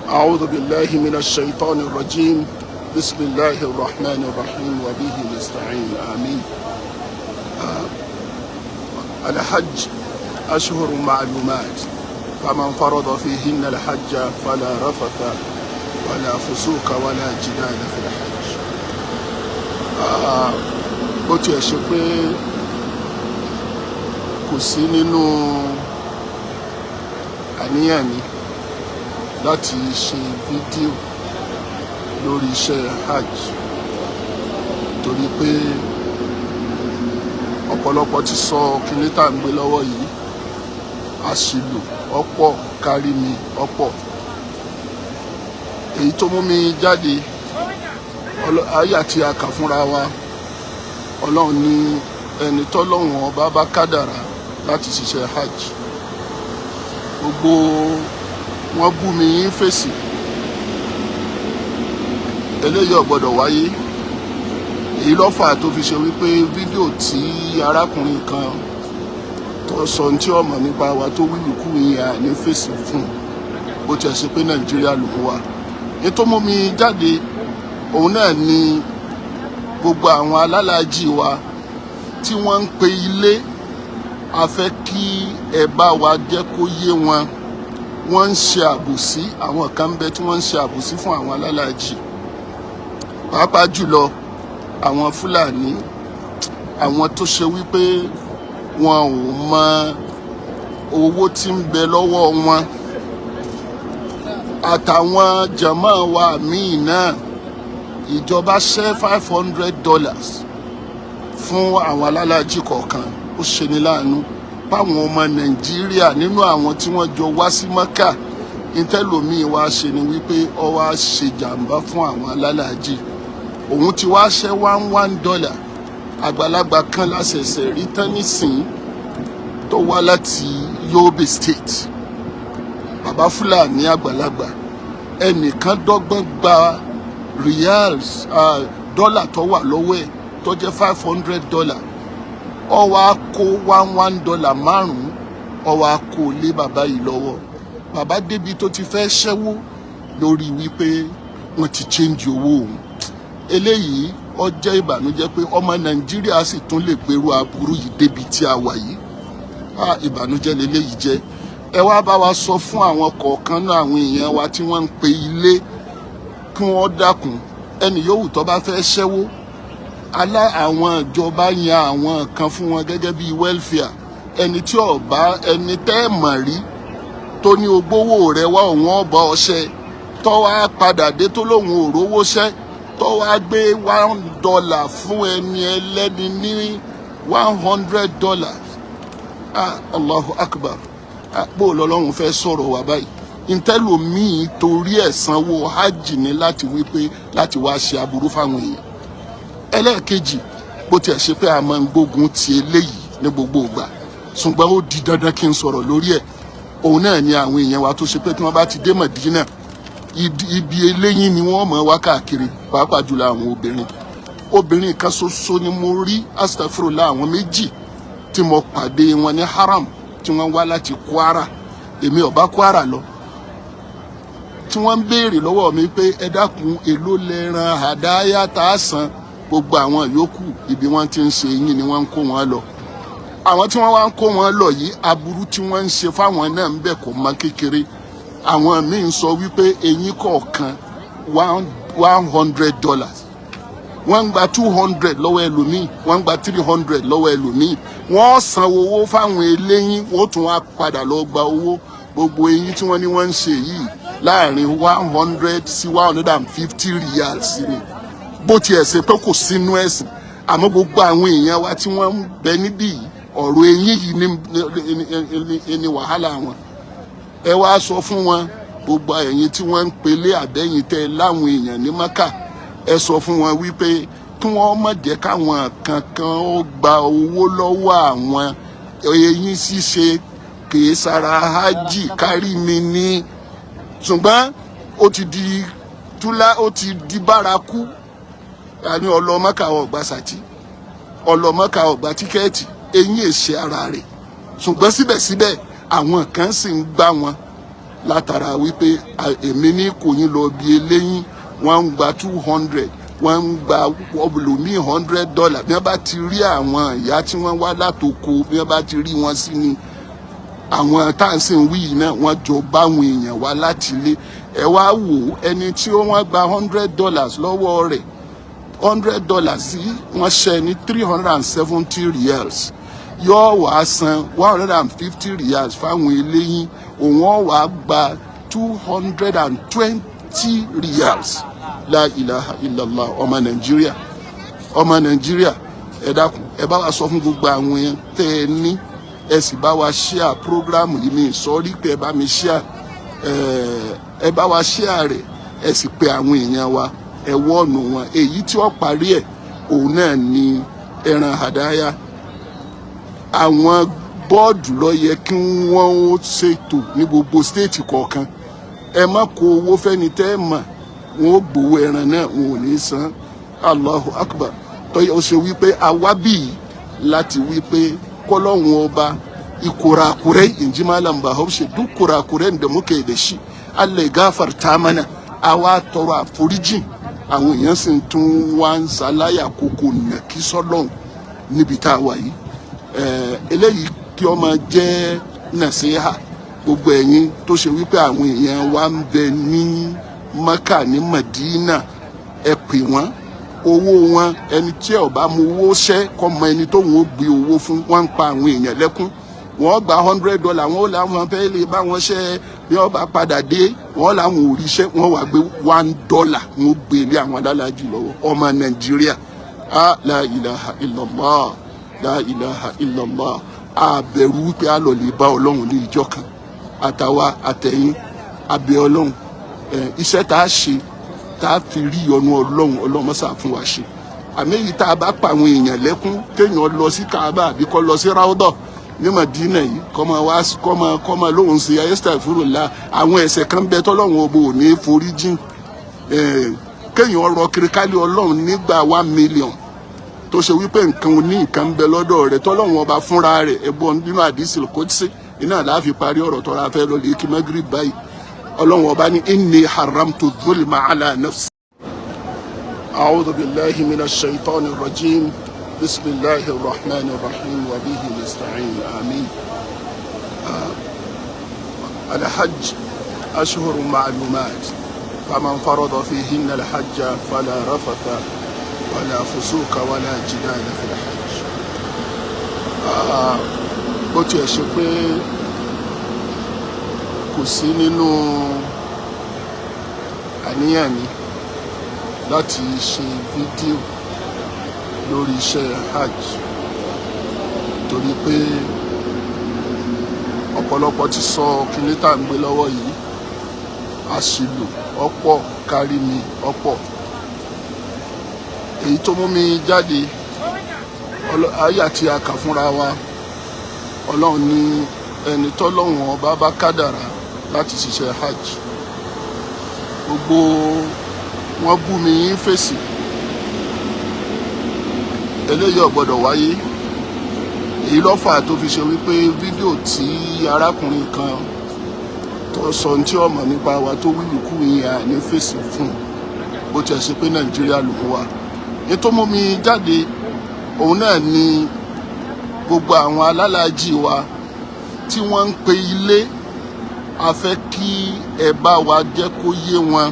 أعوذ بالله من الشيطان الرجيم. بسم الله الرحمن الرحيم وبه نستعين، آمين. الحج أشهر معلومات، فمن فرض فيهن الحج فلا رفث ولا فسوق ولا جدال في الحج. Bó tiẹ̀ ṣe pé kò sí nínú àníyàn mi láti ṣe fídíò lórí iṣẹ́ hajj, torí pé ọ̀pọ̀lọpọ̀ ti sọ kíní tá à ń gbé lọ́wọ́ yìí, àṣìlò ọ̀pọ̀ kárí mi ọ̀pọ̀. Èyí tó mú mi jáde, àyà tí a kà fúnra wa, Ọlọ́run ní ẹni tọ́lọ́run Ọba bá kádàrá láti ṣiṣẹ́ hajj, gbogbo wọn bú mi yín fèsì, eléyìí ò gbọ́dọ̀ wáyé. Èyí ló fà tó fi ṣe wípé fídíò tí arákùnrin kan tó sọ ohun tí ọmọ nípa wa tó wíwìkú yẹn, à ní fèsì fún un, bó tiẹ̀ ṣe pé Nàìjíríà ló ń wà. Ní tó mú mi jáde, òun náà ni gbogbo àwọn alálàájì wa tí wọ́n ń pe ilé, a fẹ́ kí ẹ bá wa jẹ́ kó yé wọn. Wọ́n ń ṣe àbòsí, àwọn kan ń bẹ tí wọ́n ń ṣe àbòsí fún àwọn alálàájì, pàápàá jùlọ àwọn Fúlàní, àwọn tó ṣe wípé wọn ò mọ owó tí ń bẹ lọ́wọ́ wọn, àtàwọn jàmá wa míì náà. Ìjọba ṣẹ́ $500 fún àwọn alálàájì kọ̀ọ̀kan. Ó ṣeni láàánú báwọn ọmọ Nàìjíríà nínú àwọn tí wọ́n jọ wá sí Mọ́kà ìtẹ́lòmíì wá ṣe ni wípé ó wá ṣe jàǹbá fún àwọn alálàájì. Òun ti wá ṣẹ́ $1 $1. Àgbàlagbà kan láṣẹ̀ṣẹ̀ rí tán nísìnyí tó wá láti Yobe State, bàbá Fúlàní àgbàlagbà. Ẹnìkan dọ́gbọ́n gba riyals, dọ́là tó wà lọ́wọ́ ẹ̀ tó jẹ́ $500. Ó wá kó $1 $1 márùn-ún, ó wá kó lé bàbá yìí lọ́wọ́. Bàbá débi tó ti fẹ́ ṣẹ́wó lórí wípé wọ́n ti change owó òun. Eléyìí ó jẹ́ ìbànújẹ́ pé ọmọ Nàìjíríà sì tún lè gbèrú aburú yìí débi tí a wà yìí. Ah, ìbànújẹ́ leléyìí jẹ́. Ẹ wá bá wa sọ fún àwọn kọ̀ọ̀kan náà, àwọn èèyàn wa tí wọ́n ń pe ilé, kí wọ́n dákun, ẹnì yòówù tó bá fẹ́ ṣẹ́wó alá, àwọn ìjọba yan àwọn kan fún wọn gẹ́gẹ́ bíi welfare. Ẹni tí ó bá, ẹni tẹ́ ẹ̀ mọ̀ rí tó ní ogbówó rẹ̀ wá, òun ọ̀bọ ọṣẹ, tó wá padà dé tó lóun ò rówó ṣẹ́, tó wá gbé $1 fún ẹni ẹlẹ́ni ní $100. Ah, Allahu Akbar! Ah, bó lọ́lọ́run fẹ́ sọ̀rọ̀ wá báyìí? Ntẹ́lòmíì torí ẹ̀ sanwó hajj ní láti wípé láti wá ṣe aburú fáwọn èèyàn. Ẹlẹ́ẹ̀kejì, bó tiẹ̀ ṣe pé a máa ń gbógun ti eléyìí ní gbogbo ìgbà, ṣùgbọ́n ó di dandan kí n sọ̀rọ̀ lórí ẹ̀, òun náà ni àwọn èèyàn wa tó ṣe pé tí wọ́n bá ti dé Mọ̀dínà, ibi eléyìí ni wọ́n mọ̀ wá káàkiri, pàápàá jùlọ àwọn obìnrin. Obìnrin kan ṣoṣo ni mo rí, astafurula, àwọn méjì tí mo pàdé wọn ní haram tí wọ́n wá láti Kwara, èmi ò bá Kwara lọ, tí wọ́n ń béèrè lọ́wọ́ mi pé, ẹ dákun, èló lẹ́ran àdáyà tá a san? Gbogbo àwọn yòókù, ibi wọ́n ti ń ṣe eyín ni wọ́n ń kó wọn lọ. Àwọn tí wọ́n wá ń kó wọn lọ yìí, aburú tí wọ́n ń ṣe fáwọn náà ń bẹ, kò mọ kékeré. Àwọn míì ń sọ wípé eyín kọ̀ọ̀kan $100, wọ́n ń gba 200 lọ́wọ́ ẹlòmíì, wọ́n ń gba 300 lọ́wọ́ ẹlòmíì. Wọ́n san owó fáwọn eléyín, wọ́n tún wá padà lọ gba owó. Gbogbo eyín tí wọ́n ní wọ́n ń ṣe yìí, láàrin 100 sí 150 riyals ni. Bó tiẹ̀ ṣe pé kò sínú ẹ̀sìn, àmọ́ gbogbo àwọn èèyàn wa tí wọ́n ń bẹ níbí yìí, ọ̀rọ̀ eyín yìí ní wàhálà wọn. Ẹ wá sọ fún wọn, gbogbo ẹ̀yin tí wọ́n ń pelé àbẹ́yìn tẹ́ láwọn èèyàn ní Maka, ẹ sọ fún wọn wípé kí wọ́n má jẹ́ káwọn kankan ó gba owó lọ́wọ́ àwọn. Eyín ṣíṣe kìí sara hajj kárí mi ní, ṣùgbọ́n ó ti di túlá, ó ti di bárakú. Àní ọlọ́mọ́ka ọ̀gbà sàtì, ọlọ́mọ́ka ọ̀gbà ticket, eyín èsì ara rẹ̀, ṣùgbọ́n síbẹ̀síbẹ̀ àwọn kan sì ń gbá wọn. Látara wípé èmi ní kò yín lọ bí eléyín, wọ́n ń gba 200, wọ́n ń gba ọbùlùmí $100. Bí wọ́n bá ti rí àwọn ìyá tí wọ́n wá látoko, bí wọ́n bá ti rí wọn sí ni àwọn táǹsì ń wí yìí náà, wọ́n jọ báwọn èèyàn wá láti ilé. Ẹ wá wò ó, ẹni tí wọ́n gba $100 lọ́wọ́ rẹ̀, $100 sí wọ́n ṣe ní 370 riyals, yóò wá san 150 riyals fáwọn eléyín, òun ó wá gba 220 riyals. La ilaha illallah. Ọmọ Nàìjíríà, ọmọ Nàìjíríà, ẹ dákun, ẹ bá wa sọ fún gbogbo àwọn yẹn tẹ́ ẹ ní, ẹ sì bá wa share program yìí. Mi sọrí pé ẹ bá mi share, ẹ bá wa share rẹ̀, ẹ sì pe àwọn èèyàn wa, ẹ wọ́ọ̀nù wọn. Èyí tí ó parí ẹ̀, òun náà ni ẹran àdáyà. Àwọn board ló yẹ kí wọ́n ó ṣètò ní gbogbo state kọ̀ọ̀kan. Ẹ má kó owó fẹ́ni tẹ́ ẹ mọ̀, wọn ó gbowó ẹran náà, wọn ò ní san. Allahu Akbar. Tọ́yẹ ó ṣe wípé àwa bíi láti wípé kọ́lọ́hún ọba kurakurai, in ji Malam Bahaushe, duk kurakuren da muke da shi, Allah ya gafarta mana. Àwa tọrọ àforíjìn, àwọn èèyàn sì tún wá ń ṣaláyà kókó nàkí sọ́lọ́hún níbi tá a wà yìí. Eléyìí kí ó máa jẹ́ nàṣíhà gbogbo ẹ̀yin tó ṣe wípé àwọn èèyàn wa ń bẹ ní Maka, ní Madina, ẹ pè wọ́n. Owó wọn, ẹni tí ò bá mú owó ṣẹ́ kọ́ mọ ẹni tóun ó gbé owó fún. Wọ́n ń pa àwọn èèyàn lẹ́kún. Wọ́n gba $100, wọ́n làwọn fẹ́ lè bá wọn ṣẹ́. Bí wọ́n bá padà dé, wọ́n làwọn ò ríṣẹ́, wọ́n wá gbé $1, wọ́n gbé lé àwọn alálàájì lọ́wọ́. Ọmọ Nàìjíríà, ah, la ilaha illallah, la ilaha illallah. Àbẹ̀rù wípé a lọ lè bá Ọlọ́run ní ìjọ kan, àtàwa àtẹ̀yìn, abẹ́ Ọlọ́run. Iṣẹ́ tá a ṣe tá a fi rí ọnu Ọlọ́run, Ọlọ́run mọ́sà fún wa ṣe. Àmì èyí tá a bá pa àwọn èèyàn lẹ́kún, kéèyàn lọ sí Kaaba àbí kọ́ lọ sí Ráúdọ̀ ní Madina yìí, kọ́mọ wá kọ́mọ lóhùn sí ayélujára, àwọn ẹ̀ṣẹ̀ kan bẹ tọ́lọ́run ọbọ ò ní forí jìn. Kéèyàn rọ kiri kálí Ọlọ́run nígbà 1 million, tó ṣe wípé nǹkan oní nǹkan ń bẹ lọ́dọ̀ rẹ̀, tọ́lọ́run ọba fúnra rẹ̀ ẹ̀bọ nínú àdìsí kòtìsí iná láàfin parí ọ̀rọ̀ tọ́ra fẹ́ lọ lè kí Magrib báyìí. Ọlọ́run ọba ní inni haramtu dhulma ala nafsi. أعوذ بالله من الشيطان الرجيم، بسم الله الرحمن الرحيم، وبه نستعين، آمين. الحج أشهر معلومات، فمن فرض فيهن الحج فلا رفث ولا فسوق ولا جدال في الحج. Bó tiẹ̀ ṣe pé kò sí nínú àníyàn mi láti ṣe fídíò lórí iṣẹ́ hajj, torí pé ọ̀pọ̀lọpọ̀ ti sọ kíní tá à ń gbé lọ́wọ́ yìí, àṣìlò ọ̀pọ̀ kárí mi ọ̀pọ̀. Èyí tó mú mi jáde, àyà tí a kà fúnra wa, Ọlọ́run ní ẹni tọ́lọ́run ọba bá kádàrá láti ṣiṣẹ́ hajj, gbogbo wọn bú mi yín fèsì, eléyìí ò gbọ́dọ̀ wáyé. Èyí ló fà tó fi ṣe wípé fídíò tí arákùnrin kan tó sọ ní tí ọmọ nípa wa tó wíwìkú yìí, à ní fèsì fún, bó tiẹ̀ ṣe pé Nàìjíríà ló wà. Ètò mú mi jáde, òun náà ni gbogbo àwọn alálàájì wa tí wọ́n ń pe ilé, a fẹ́ kí ẹ bá wa jẹ́ kó yé wọn.